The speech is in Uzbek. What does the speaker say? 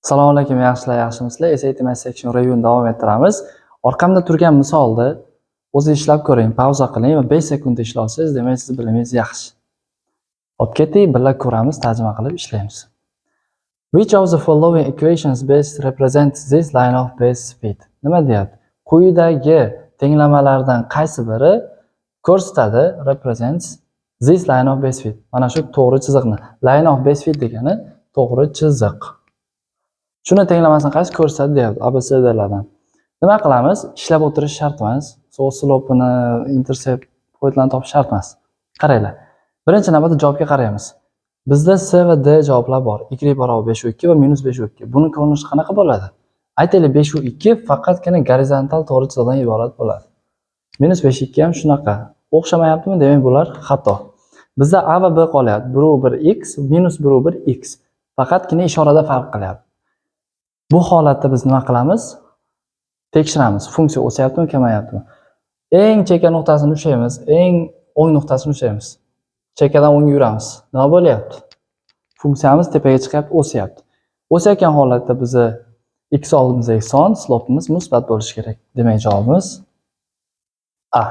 Assalomu alaykum, yaxshilar, yaxshimisizlar? SAT Math Section Review'ni davom ettiramiz. Orqamda turgan misolni o'zi ishlab ko'ring, pauza qiling va 5 sekundda ishlolsangiz, demak, siz bilimingiz yaxshi. Hop, ketdik, birga ko'ramiz, tarjima qilib ishlaymiz. Which of the following equations best represents this line of best fit? Nima deyapti? Quyidagi tenglamalardan qaysi biri ko'rsatadi, represents this line of best fit? Mana shu to'g'ri chiziqni. Line of best fit degani to'g'ri chiziq. Shuni tenglamasini qaysi ko'rsatadi deyapti ABCDlardan. Nima qilamiz? Ishlab o'tirish shart emas. So slope'ini, intercept pointlarni topish shart emas. Qaranglar. Birinchi navbatda javobga qaraymiz. Bizda C va D javoblar bor. Y barobar 5 2 va minus 5 2. Buni ko'rinishi qanaqa bo'ladi? Aytaylik, 5 2 faqatgina gorizontal to'g'ri chiziqdan iborat bo'ladi. Minus 5 2 ham shunaqa. O'xshamayaptimi? Demak, bular xato. Bizda A va B qolyapti. 1 1 x minus 1 1 x. Faqatgina ishorada farq qilyapti. Bu holatda biz nima qilamiz? Tekshiramiz. Funksiya o'syaptimi, kamayaptimi? Eng chekka nuqtasini ushlaymiz, eng o'ng nuqtasini ushlaymiz. Chekkadan o'ngga yuramiz. Nima bo'lyapti? Funksiyamiz tepaga chiqyapti, o'syapti. O'sayotgan holatda bizni x oldimizdagi son, slope'imiz musbat bo'lishi kerak. Demak, javobimiz A.